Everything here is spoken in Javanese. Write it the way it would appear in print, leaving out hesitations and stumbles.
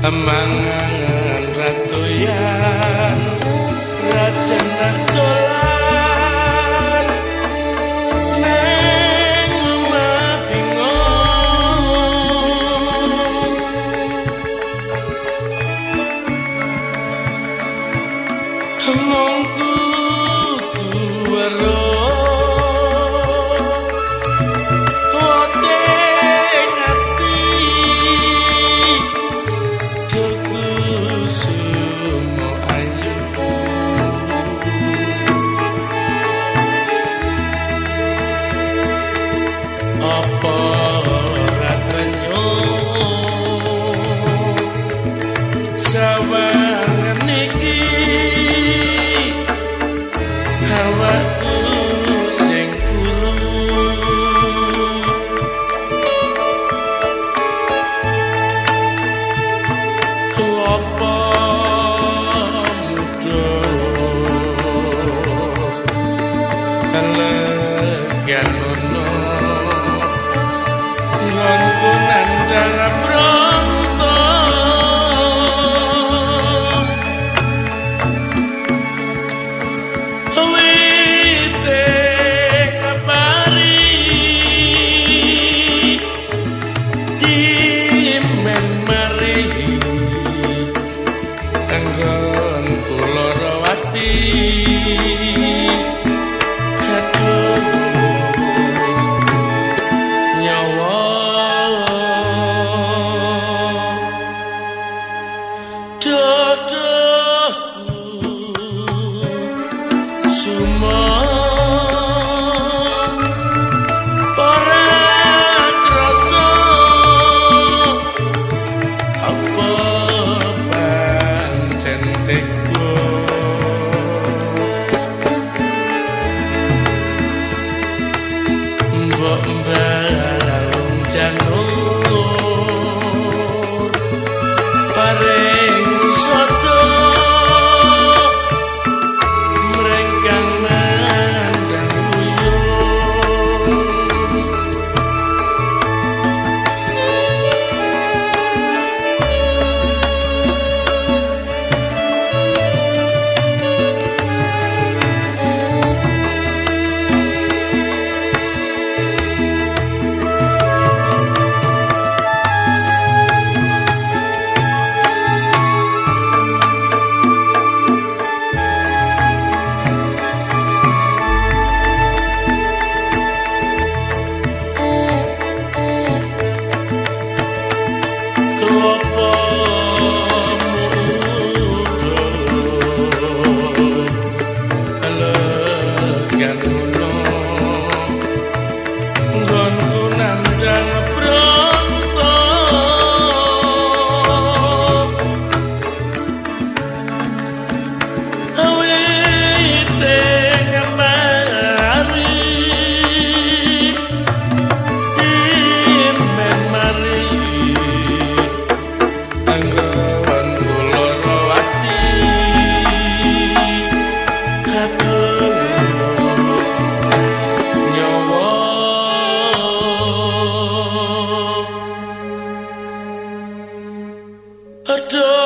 Mangan ratoyan rajenak dolan neng omah bingung. Mung kudu weruh apa ora trenyo sawangan iki awakku sing kuru klopo muda kalegan ono nggonku nandhang bronto wite ngapari dimen mari anggon kula rawati. Aduh nyawa dodohku sumo ora krasa apa pancen teko mbok mbalung janur paring soto mrengkang nandang uyung. Klopo muda elegan ngono nggonku nandhang bronto wite ngemari dimen mari anggon kula rawati. Aduh nyawa aduh.